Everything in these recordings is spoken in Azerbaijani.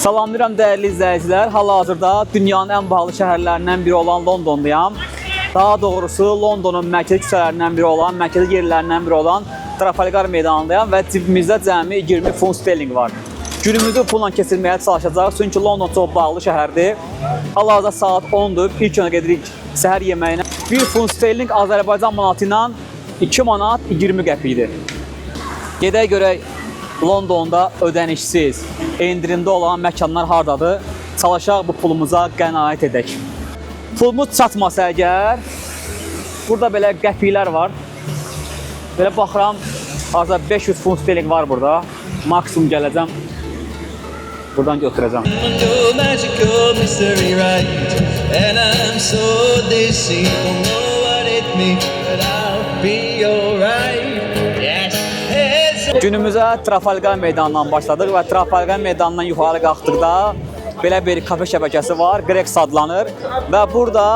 Salamlayıram dəyərli izləyicilər. Hal-hazırda dünyanın ən bahalı şəhərlərindən biri olan Londondayam. Daha doğrusu Londonun mərkəzi küçələrindən biri olan, mərkəzi yerlərindən biri olan Trafalgar meydanındayam və cibimizdə cəmi 20 funt sterling var. Günümüzü pulla keçirməyə çalışacağıq, çünki London çox bahalı şəhərdir. Hal-hazırda saat 10-dur. İlk öncə gedirik səhər yeməyinə. 1 funt sterling Azərbaycan manatı ilə 2 manat 20 qəpikdir. Gedək görək Londonda ödənişsiz, endirimdə olan məkanlar hardadır? Çalışaq bu pulumuza qənaət edək. Pulumuz çatmasa əgər, burada belə qəpiklər var. Belə baxıram, harda 500 funt sterling var burada. Maksimum gələcəm, buradan götürəcəm. No magical mystery ride, and I'm so dizzy, don't know what hit me, but I'll be alright. Yes, it's Günümüzə Trafalgar meydanından başladıq və Trafalgar meydanından yuxarı qalxdıqda belə bir kafe şəbəkəsi var, Grex adlanır və burada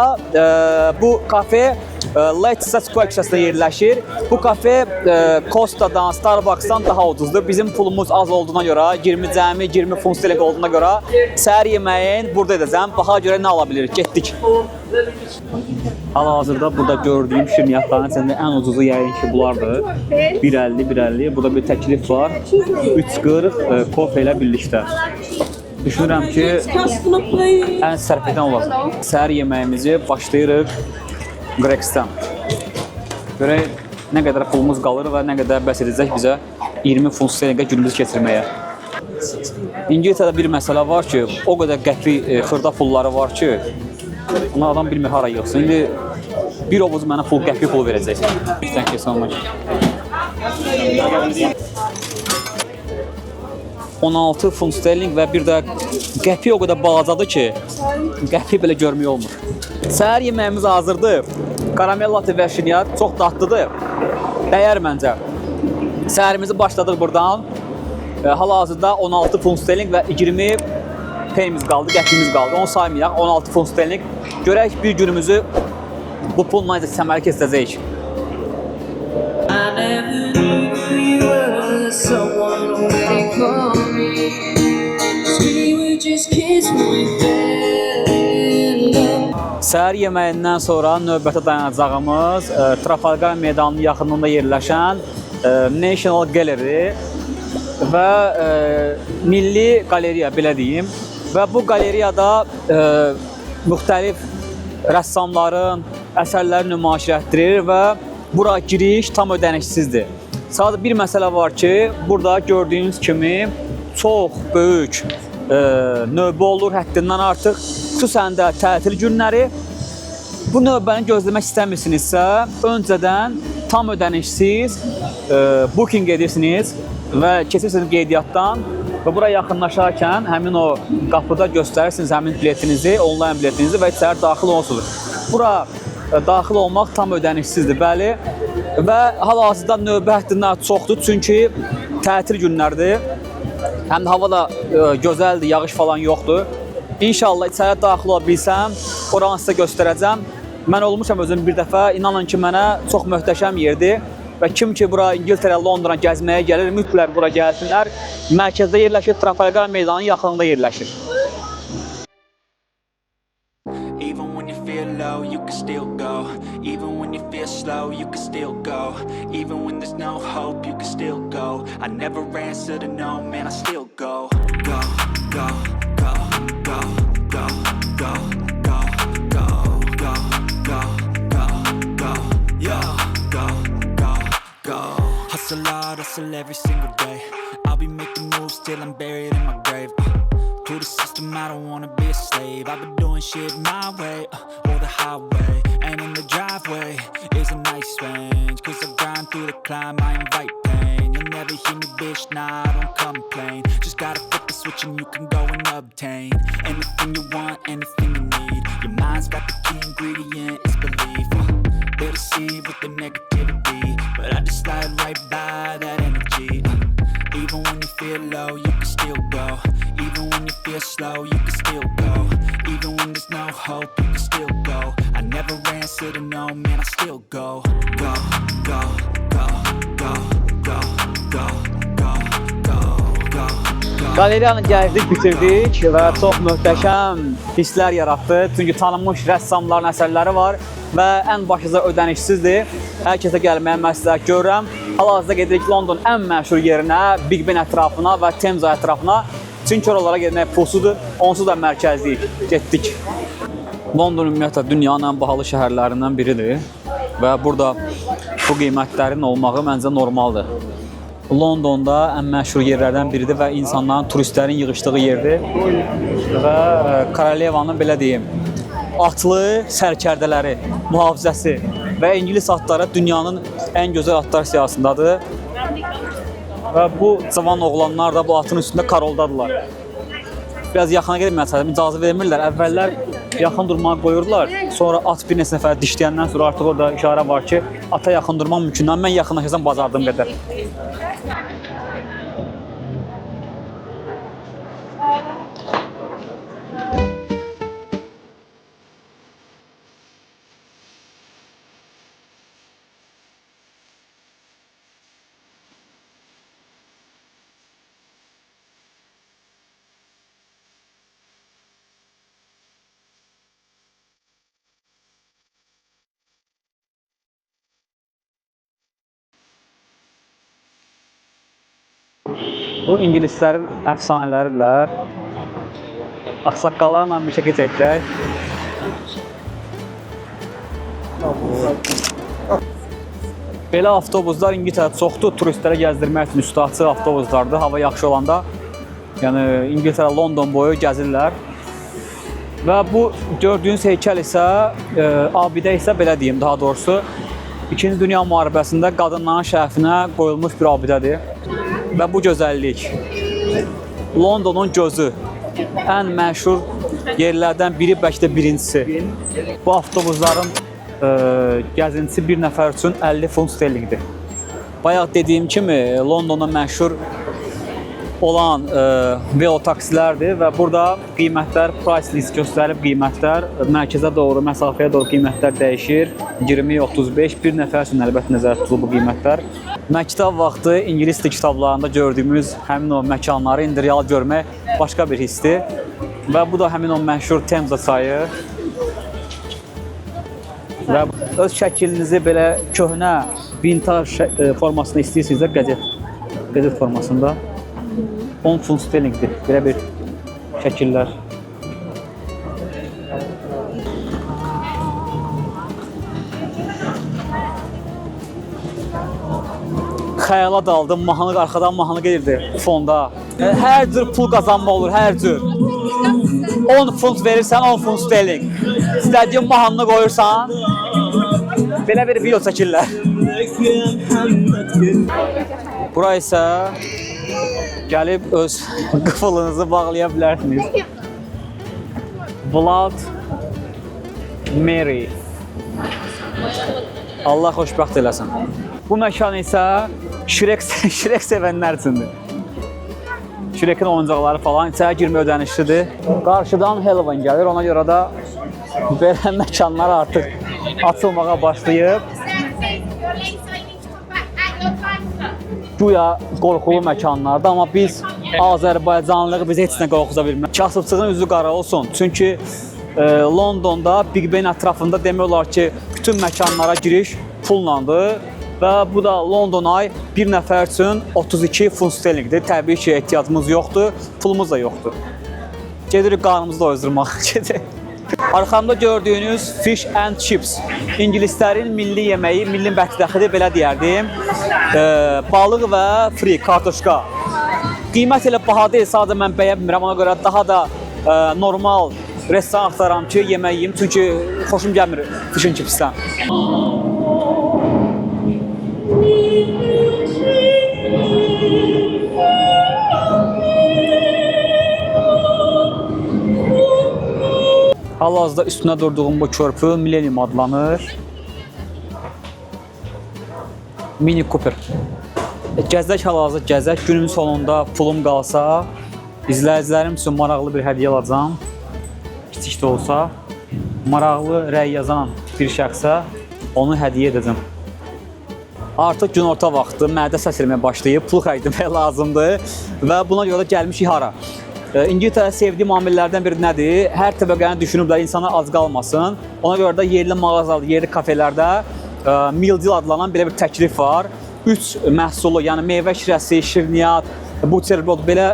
bu kafe Leicester Square küçəsində yerləşir. Bu kafe Costa'dan, Starbucks'dan daha ucuzdur. Bizim pulumuz az olduğuna görə, 20 cəmi 20 funt sterling olduğuna görə səhər yeməyin burada edəcəm. Baxa görə nə ala bilirik? Getdik. Hal-hazırda burada gördüyüm şirniyyatların içində ən ucuzu yəqin ki bunlardır. 1.50, 1.50. Burada bir təklif var. 3.40 kofe ilə birlikdə. Düşünürəm ki, ən sərf edən olacaq. Səhər yeməyimizi başlayırıq Grex'dən. Görək nə qədər pulumuz qalır və nə qədər bəs edəcək bizə 20 funt sterlingə günümüzü keçirməyə. İngiltərədə bir məsələ var ki, o qədər qəpik xırda pulları var ki, ona adam bilmir hara yığsın. İndi bir ovuz mənə pul, qəpik pul verəcək. Thank you so much. 16 funt sterling və bir də qəpik o qədər balacadır ki, qəpik belə görmək olmur. Səhər yeməyimiz hazırdır. Karamel latte və şirniyyat çox dadlıdır. Dəyər məncə. Səhərimizi başladıq buradan. Hal-hazırda 16 funt sterling və 20 penimiz qaldı, qəpiyimiz qaldı. Onu saymayaq, 16 funt sterling. Görək bir günümüzü bu pulla necə səmərəli keçirəcəyik. I never knew you were someone waiting for me. 'Cause we were just kids when we fell in love. Səhər yeməyindən sonra növbəti dayanacağımız Trafalgar meydanının yaxınlığında yerləşən National Gallery və Milli Qaleriya belə deyim. Və bu qaleriyada müxtəlif rəssamların əsərləri nümayiş etdirir və bura giriş tam ödənişsizdir. Sadəcə bir məsələ var ki, burada gördüyünüz kimi çox böyük növbə olur həddindən artıq. Xüsusən də tətil günləri. Bu növbəni gözləmək istəmirsinizsə, öncədən tam ödənişsiz booking edirsiniz və keçirsiniz qeydiyyatdan və bura yaxınlaşarkən həmin o qapıda göstərirsiniz həmin biletinizi, onlayn biletinizi və içəri daxil olursunuz. Bura daxil olmaq tam ödənişsizdir, bəli. Və hal-hazırda növbə həddindən çoxdur, çünki tətil günlərdir. Həm də hava da gözəldir, yağış falan yoxdur. İnşallah içəri daxil ola bilsəm, oranı sizə göstərəcəm. Mən olmuşam özüm bir dəfə. İnanın ki, mənə çox möhtəşəm yerdir. Və kim ki bura İngiltərə, Londona gəzməyə gəlir, mütləq bura gəlsinlər. Mərkəzdə yerləşir, Trafalgar meydanının yaxınlığında yerləşir. Even when you feel low, you can still go. Even when you feel slow, you can still go. Even when there's no hope, you can still go. I never answer to no, man, I still go. Go, go, go, go, go, go, go, go, go, go, go, go, yo, go, go, go. Hustle hard, hustle every single day. I'll be making moves till I'm buried in my grave. To the system, I don't wanna be a slave. I've been doing shit my way, or the highway. And in the driveway is a nice range. 'Cause I grind through the climb, I invite pain. You'll never hear me, bitch, nah, I don't complain. Just gotta flip the switch and you can go and obtain anything you want, anything you need. Your mind's got the key ingredient, it's belief. They deceive with the negativity, but I just slide right by that energy. Even when you feel low, you can still go. Even when you feel slow, you can still go. Even when there's no hope, you can still go. I never answer to no, man, I still go. Go, go, go, go, go, go, go, go, go, Qaleriyanı gəzdik, bitirdik və çox möhtəşəm hisslər yaratdı. Çünki tanınmış rəssamların əsərləri var və ən başlıca ödənişsizdir. Hər kəsə gəlməyə məsləhət görürəm. Hal-hazırda gedirik London ən məşhur yerinə, Big Ben ətrafına və Temza ətrafına. Çünki oralara getmək pulsuzdur, onsuz da mərkəzliyik. Getdik. London ümumiyyətlə dünyanın ən bahalı şəhərlərindən biridir və burada bu qiymətlərin olmağı məncə normaldır. Londonda ən məşhur yerlərdən biridir və insanların, turistlərin yığışdığı yerdir və Korolyevanın belə deyim, atlı sərkərdələri, mühafizəsi və ingilis atları dünyanın ən gözəl atlar siyahısındadır. Və bu cavan oğlanlar da bu atın üstündə karoldadırlar. Biraz yaxına gedib məsələn, icazə vermirlər. Əvvəllər yaxın durmağa qoyurdular. Sonra at bir neçə nəfər dişləyəndən sonra artıq orada işarə var ki, ata yaxın durmaq mümkün deyil. Mən yaxınlaşacam bacardığım qədər. Bu ingilislərin əfsanələridirlər. Ağsaqqallarla bir şəkil çəkdilər. Belə avtobuslar İngiltərədə çoxdur. Turistlərə gəzdirmək üçün üstü açıq avtobuslardır. Hava yaxşı olanda, yəni İngiltərə, London boyu gəzirlər. Və bu gördüyünüz heykəl isə, abidə isə belə deyim daha doğrusu, İkinci Dünya Müharibəsində qadınların şərəfinə qoyulmuş bir abidədir. Və bu gözəllik Londonun gözü, ən məşhur yerlərdən biri, bəlkə də birincisi. Bu avtobusların gəzintisi bir nəfər üçün 50 funt sterlingdir. Bayaq dediyim kimi Londonda məşhur olan velotaksilərdir və burada qiymətlər, price list göstərib qiymətlər mərkəzə doğru, məsafəyə doğru qiymətlər dəyişir. 20, 35, bir nəfər üçün əlbəttə nəzərdə tutulub bu qiymətlər. Məktəb vaxtı ingilis dili kitablarında gördüyümüz həmin o məkanları indi real görmək başqa bir hissdir. Və bu da həmin o məşhur Temza çayı. Və öz şəklinizi belə köhnə vintaj formasında istəyirsinizsə qəzet formasında 10 funt sterlingdir. Belə bir şəkillər. Xəyala daldım, mahnı arxadan mahnı gedirdi fonda. Hər cür pul qazanma olur, hər cür. 10 funt verirsən, 10 funt sterling. İstədiyin mahnını qoyursan, belə bir video çəkirlər. Bura isə gəlib öz qıfılınızı bağlaya bilərsiniz. Vlad Mary. Allah xoşbəxt eləsin. Bu məkan isə Shrek sevənlər üçündür. Shrekin oyuncaqları falan içəri girmə ödənişlidir. Qarşıdan Halloween gəlir, ona görə də belə məkanlar artıq açılmağa başlayıb. Güya qorxulu məkanlardır, amma biz Azərbaycanlılığı bizi heç nə qorxuza bilməz. Kasıbçığın üzü qara olsun. Çünki Londonda Big Ben ətrafında demək olar ki, bütün məkanlara giriş pullandır və bu da London ay bir nəfər üçün 32 funt sterlingdir. Təbii ki, ehtiyacımız yoxdur, pulumuz da yoxdur. Gedirik qarnımızı doyuzdurmaq. Gedirik. Arxamda gördüyünüz fish and chips İngilislərin milli yeməyi, milli mətbəxidir belə deyərdim. Balıq və fri, kartoşka. Qiymət elə baha deyil, sadəcə mən bəyənmirəm. Ona görə daha da normal restoran axtaram ki, yemək yeyim. Çünki xoşum gəlmir fish and chipsdən. Hal-hazırda üstünə durduğum bu körpü Millennium adlanır. Mini Cooper. Gəzək hal-hazırda gəzək. Günün sonunda pulum qalsa, izləyicilərim üçün maraqlı bir hədiyyə alacağam. Kiçik də olsa, maraqlı rəy yazan bir şəxsə onu hədiyyə edəcəm. Artıq günorta vaxtı, mədə səs verməyə başlayıb, pul xərcləmək lazımdır və buna görə də gəlmişik hara? İngiltərə sevdiyim amillərdən biri nədir? Hər təbəqəni düşünüblər, insanlar az qalmasın. Ona görə də yerli mağazalarda, yerli kafelərdə meal deal adlanan belə bir təklif var. 3 məhsulu, yəni meyvə şirəsi, şirniyyat, buterbrot belə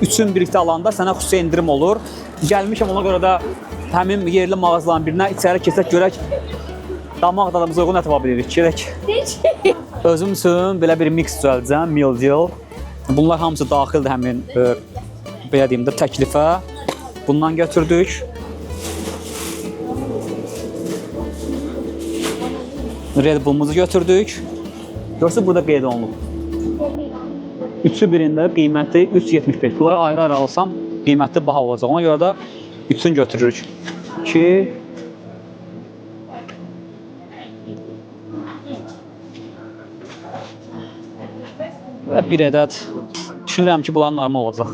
üçün birlikdə alanda sənə xüsusi endirim olur. Gəlmişəm ona görə də həmin yerli mağazaların birinə içəri keçsək görək damaq dadımıza uyğun nə tapa bilirik. Gedək. Özüm üçün belə bir mix düzəldəcəm, meal deal. Bunlar hamısı daxildir həmin belə deyim də təklifə. Bundan götürdük. Red Bull'umuzu götürdük. Görürsünüz burada qeyd olunub. Üçü birində qiyməti 3.75. Bunları ayrı-ayrı alsam qiyməti baha olacaq. Ona görə də üçünü götürürük. 2 və bir ədəd. Düşünürəm ki, bunlar normal olacaq.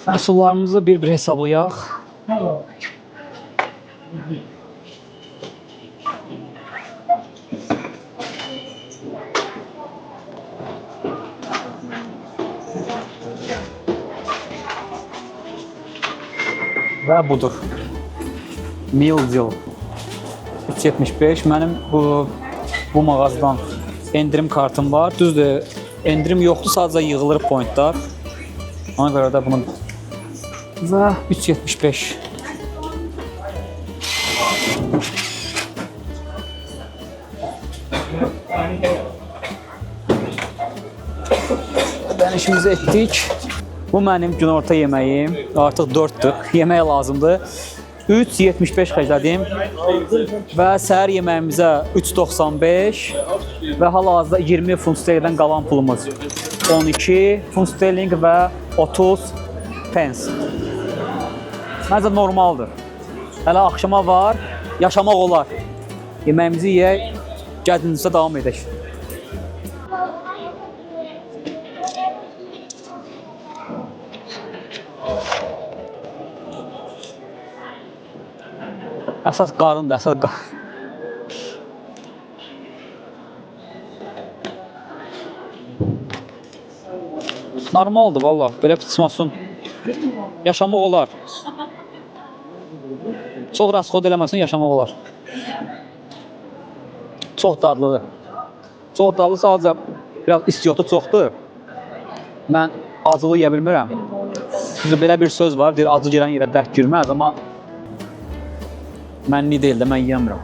Məhsullarımızı bir-bir hesablayaq. Və budur. Meal deal. 3.75. Mənim bu mağazadan endirim kartım var. Düzdür, endirim yoxdur, sadəcə yığılır pointlar. Ona görə də bunu və 3.75. Ödənişimizi etdik. Bu mənim günorta yeməyim. Artıq 4-dür. Yemək lazımdır. 3.75 xərclədim və səhər yeməyimizə 3.95 və hal-hazırda 20 funt sterlingdən qalan pulumuz 12 funt sterling və 30 pens. Məncə normaldır. Hələ axşama var, yaşamaq olar. Yeməyimizi yeyək, gəzintimizə davam edək. Əsas qarındır, əsas qarın. Normaldır vallah, belə pıçmasın. Yaşamaq olar. Çox rasxod eləməsin, yaşamaq olar. Çox dadlıdır. Çox dadlı, sadəcə biraz istiyotu çoxdur. Mən acılı yeyə bilmirəm. Düzdür, belə bir söz var, deyir acı girən yerə dərd girməz, amma mənlik deyil də, mən yeyəmirəm.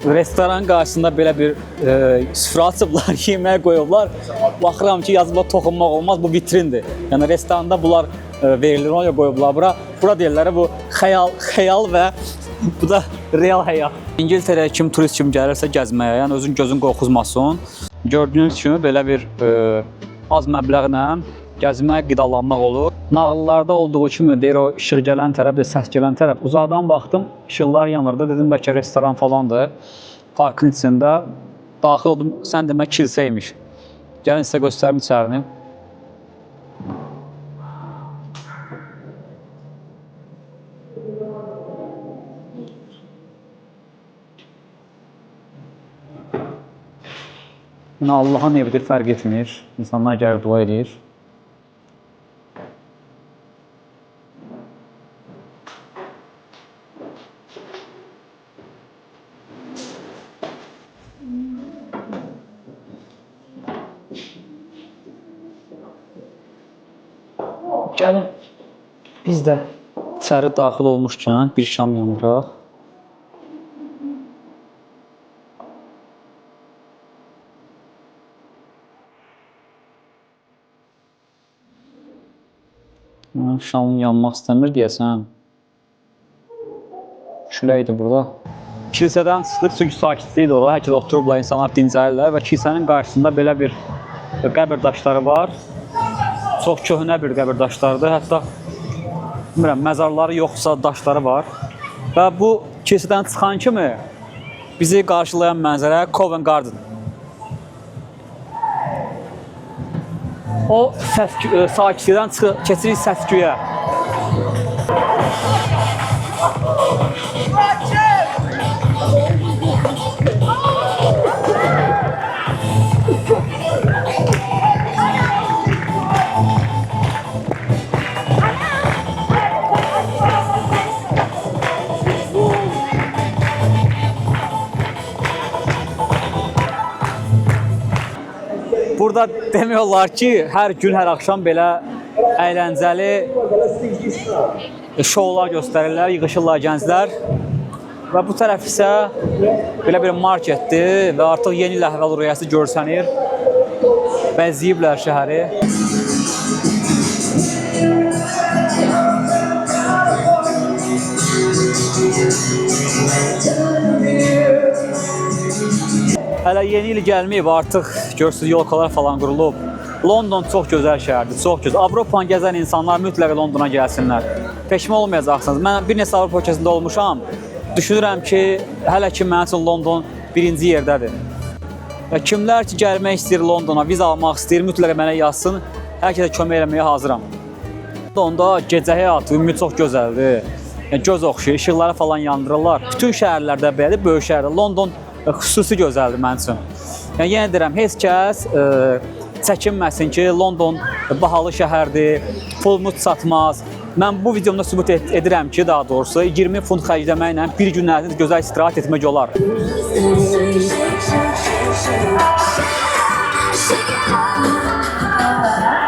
Restoran qarşısında belə bir süfrə açıblar, yemək qoyublar. Baxıram ki, yazıblar toxunmaq olmaz, bu vitrindir. Yəni restoranda bunlar verilir, ona görə qoyublar bura. Bura deyirlər, bu xəyal və bu da real həyat. İngiltərəyə kim turist kimi gəlirsə gəzməyə, yəni özün gözün qorxuzmasın. Gördüyünüz kimi belə bir az məbləğlə gəzmək, qidalanmaq olur. Nağıllarda olduğu kimi deyir o işıq gələn tərəf, də səs gələn tərəf. Uzaqdan baxdım, işıqlar yanırdı. Dedim bəlkə restoran falandır. Parkın içində daxil oldum. Sən demə kilsəymiş. Gəlin sizə göstərim içərini. Yəni Allahın evidir, fərq etmir. İnsanlar gəlir dua edir. Gəlin biz də içəri daxil olmuşkən bir şam yandıraq. Şam yanmaq istəmir deyəsən. Küləkdir burada. Kilsədən çıxdıq çünki sakitlik idi orada. Hər kəs oturublar, insanlar dincəlirlər və kilsənin qarşısında belə bir qəbir daşları var. Çox köhnə bir qəbir daşlarıdır. Hətta bilmirəm, məzarları yoxsa daşları var. Və bu kilsədən çıxan kimi bizi qarşılayan mənzərə Covent Garden. O sakitlikdən keçirik səs-küyə. Burada demək olar ki, hər gün, hər axşam belə əyləncəli şoular göstərirlər, yığışırlar gənclər. Və bu tərəf isə belə bir marketdir və artıq yeni il əhval-ruhiyyəsi görsənir. Bəzəyiblər şəhəri. Hələ yeni il gəlməyib, artıq görürsüz yolkalar falan qurulub. London çox gözəl şəhərdir, çox gözəl. Avropanı gəzən insanlar mütləq Londona gəlsinlər. Peşman olmayacaqsınız. Mən bir neçə Avropa ölkəsində olmuşam. Düşünürəm ki, hələ ki mənim üçün London birinci yerdədir. Və kimlər ki gəlmək istəyir Londona, viza almaq istəyir, mütləq mənə yazsın. Hər kəsə kömək eləməyə hazıram. Londonda gecə həyatı ümumi çox gözəldir. Yəni göz oxşayır, işıqları falan yandırırlar. Bütün şəhərlərdə belədir, böyük şəhərdə. London xüsusi gözəldir mənim üçün. Yəni yenə deyirəm, heç kəs çəkinməsin ki, London bahalı şəhərdir, pulumuz çatmaz. Mən bu videomda sübut edirəm ki, daha doğrusu 20 funt xərcləməklə bir gün ərzində gözəl istirahət etmək olar.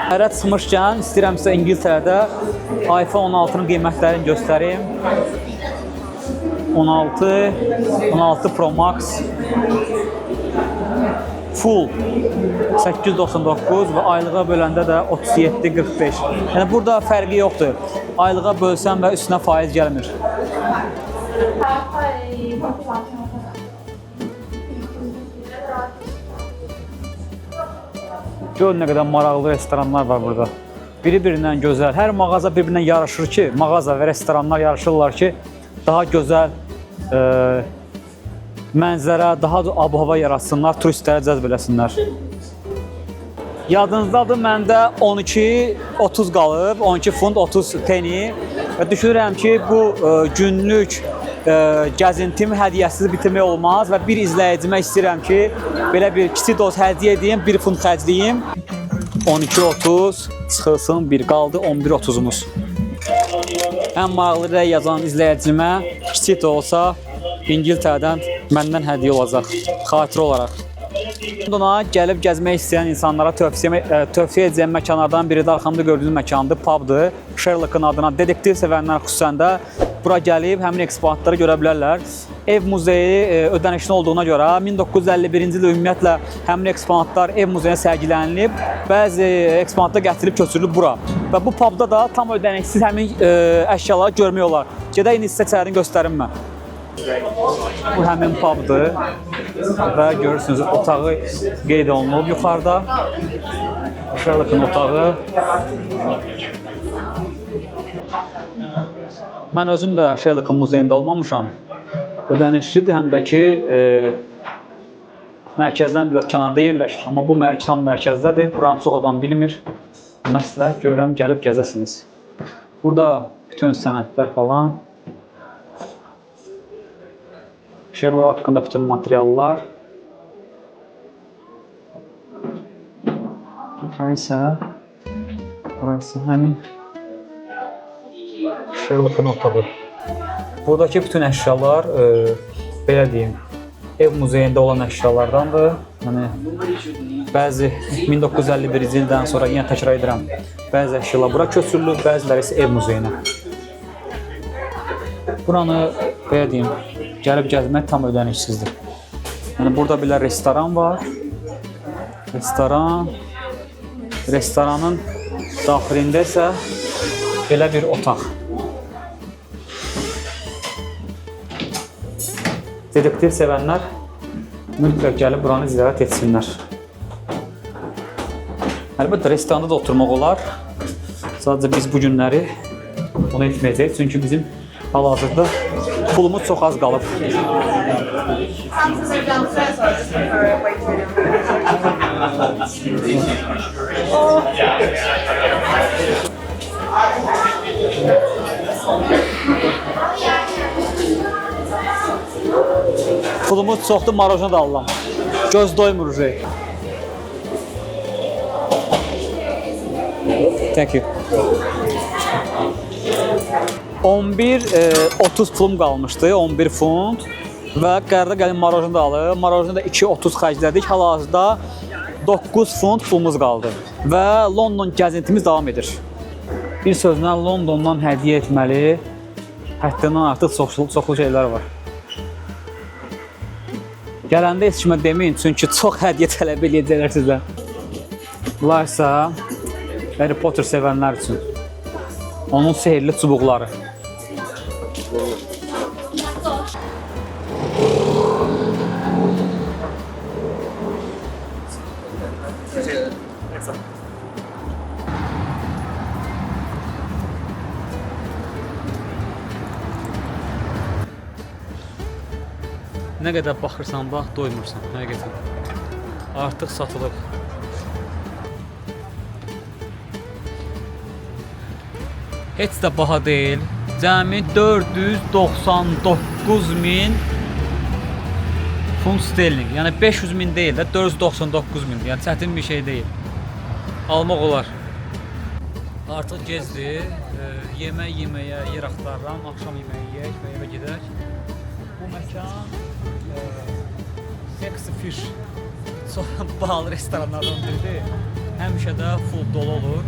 Şəhərə çıxmışkən istəyirəm sizə İngiltərədə iPhone 16-nın qiymətlərini göstərim. 16, 16 Pro Max full 899 və aylığa böləndə də 37.45. Yəni burada fərqi yoxdur. Aylığa bölsən və üstünə faiz gəlmir. Gör nə qədər maraqlı restoranlar var burada. Biri-birindən gözəl. Hər mağaza bir-birindən yarışır ki, mağaza və restoranlar yarışırlar ki, daha gözəl mənzərə, daha da ab-hava yaratsınlar, turistləri cəzb eləsinlər. Yadınızdadır, məndə 12.30 qalıb, 12 funt 30 penny və düşünürəm ki, bu günlük gəzintimi hədiyyəsiz bitirmək olmaz və bir izləyicimə istəyirəm ki, belə bir kiçik doz hədiyyə edeyim, 1 funt xərcləyim. 12.30 çıxılsın, bir qaldı 11.30-umuz. Ən maraqlı rəy yazan izləyicimə kiçik də olsa İngiltərədən məndən hədiyyə olacaq, xatirə olaraq. Londona gəlib gəzmək istəyən insanlara tövsiyə edəcəyim məkanlardan biri də arxamda gördüyünüz məkandır, pubdur. Sherlock'ın adına detektiv sevənlər xüsusən də bura gəlib həmin eksponatları görə bilərlər. Ev muzeyi ödənişli olduğuna görə 1951-ci ildə ümumiyyətlə həmin eksponatlar ev muzeyinə sərgilənilib. Bəzi eksponatlar gətirilib köçürülüb bura. Və bu pubda da tam ödənişsiz həmin əşyaları görmək olar. Gedək indi sizə içərini göstərim mən. Bu həmin pubdur və görürsünüz otağı qeyd olunub yuxarıda. Sherlock'ın otağı. Mən özüm də Sherlock'ın muzeyində olmamışam. Ödənişlidir, həm də ki mərkəzdən biraz kənarda yerləşir. Amma bu tam mərkəzdədir. Buranı çox adam bilmir. Məsləhət görürəm gəlib gəzəsiniz. Burada bütün sənədlər falan. Sherlock haqqında bütün materiallar. Burası həmin Sherlock'un otağı. Buradakı bütün əşyalar, belə deyim, ev muzeyində olan əşyalardandır. Yəni bəzi 1951-ci ildən sonra yenə təkrar edirəm, bəzi əşyalar bura köçürülür, bəziləri isə ev muzeyinə. Buranı belə deyim, gəlib gəzmək tam ödənişsizdir. Yəni burada belə restoran var. Restoran. Restoranın daxilində isə belə bir otaq. Detektiv sevənlər mütləq gəlib buranı ziyarət etsinlər. Əlbəttə restoranda da oturmaq olar. Sadəcə biz bu günləri onu etməyəcəyik. Çünki bizim hal-hazırda pulumuz çox az qalıb. Pulumuz çoxdur, marojna da alıram. Göz doymur. Thank you. 11.30 pulum qalmışdı, 11 funt və qərara gəlib marojna da alıb. Marojna da 2.30 xərclədik. Hal-hazırda 9 funt pulumuz qaldı və London gəzintimiz davam edir. Bir sözlə Londondan hədiyyə etməli həddindən artıq çoxlu şeylər var. Gələndə heç kimə deməyin, çünki çox hədiyyə tələb eləyəcəklər sizdən. Bunlar isə Harry Potter sevənlər üçün. Onun sehrli çubuqları. Nə qədər baxırsan bax, doymursan həqiqətən. Artıq satılıb. Heç də baha deyil. Cəmi 499 min funt sterling. Yəni 500 min deyil də 499 min. Yəni çətin bir şey deyil. Almaq olar. Artıq gecdir. Yemək yeməyə yer axtarıram. Axşam yeməyi yeyək və evə gedək. Bu məkan Sexy Fish çox bahalı restoranlardan biridir. Həmişə də full dolu olur.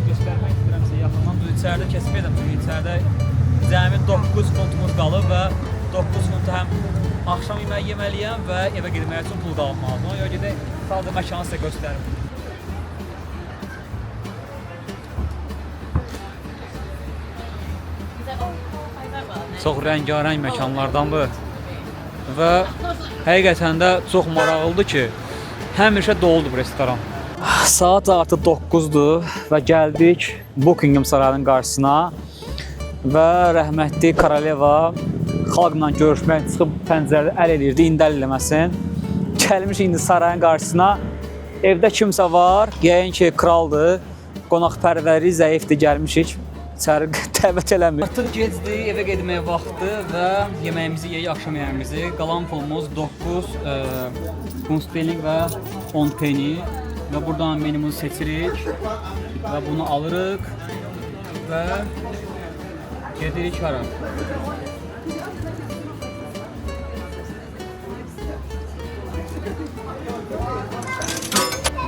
Göstərmək istəyirəm sizə yaxından. Düz içəridə kəsməyəcəm çünki içəridə cəmi 9 funtumuz qalıb və 9 funtu həm axşam yeməyi yeməliyəm və evə getmək üçün pul qalmalıdır. Ona görə gedək sadəcə məkanı sizə göstərim. Çox rəngarəng məkanlardandır və həqiqətən də çox maraqlıdır ki, həmişə doludur bu restoran. Saat artıq 9-dur və gəldik Buckingham sarayının qarşısına və rəhmətli Koroleva xalqla görüşmək çıxıb pəncərədə əl eləyirdi, indi əl eləməsin. Gəlmiş indi sarayın qarşısına. Evdə kimsə var, yəqin ki, kraldır. Qonaqpərvərliyi zəifdir, gəlmişik. İçəri dəvət eləmir. Artıq gecdir, evə getməyə vaxtdır və yeməyimizi yeyək, axşam yeməyimizi. Qalan pulumuz 9 funt sterling və 10 penny və buradan menümüzü seçirik və bunu alırıq və gedirik hara?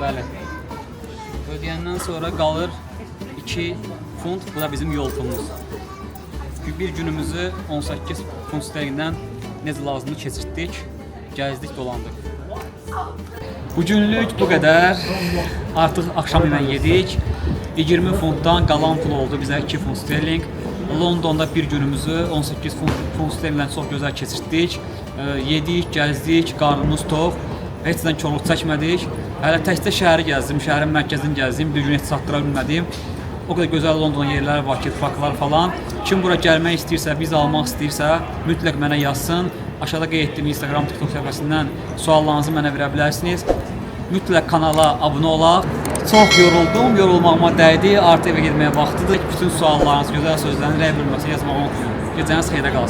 Bəli. Ödəyəndən sonra qalır 2 funt. Bu da bizim yol pulumuz. Bir günümüzü 18 funt sterlingdən necə lazımdır keçirtdik, gəzdik, dolandıq. Bugünlük bu qədər. Artıq axşam yeməyi yedik. 20 funtdan qalan pul oldu bizə 2 funt sterling. Londonda bir günümüzü 18 funt sterlinglə çox gözəl keçirtdik. Yedik, gəzdik, qarnımız tox. Heç nədən korluq çəkmədik. Hələ təkcə şəhəri gəzdim, şəhərin mərkəzini gəzdim. Bir gün heç çatdıra bilmədim. O qədər gözəl London yerləri var ki, parklar falan. Kim bura gəlmək istəyirsə, viza almaq istəyirsə, mütləq mənə yazsın. Aşağıda qeyd etdiyim Instagram, TikTok səhifəsindən suallarınızı mənə verə bilərsiniz. Mütləq kanala abunə olaq. Çox yoruldum, yorulmağıma dəydi. Artıq evə getməyə vaxtıdır. Bütün suallarınızı, gözəl sözlərini rəy bölməsinə yazmağı unutmayın. Gecəniz xeyrə qalsın.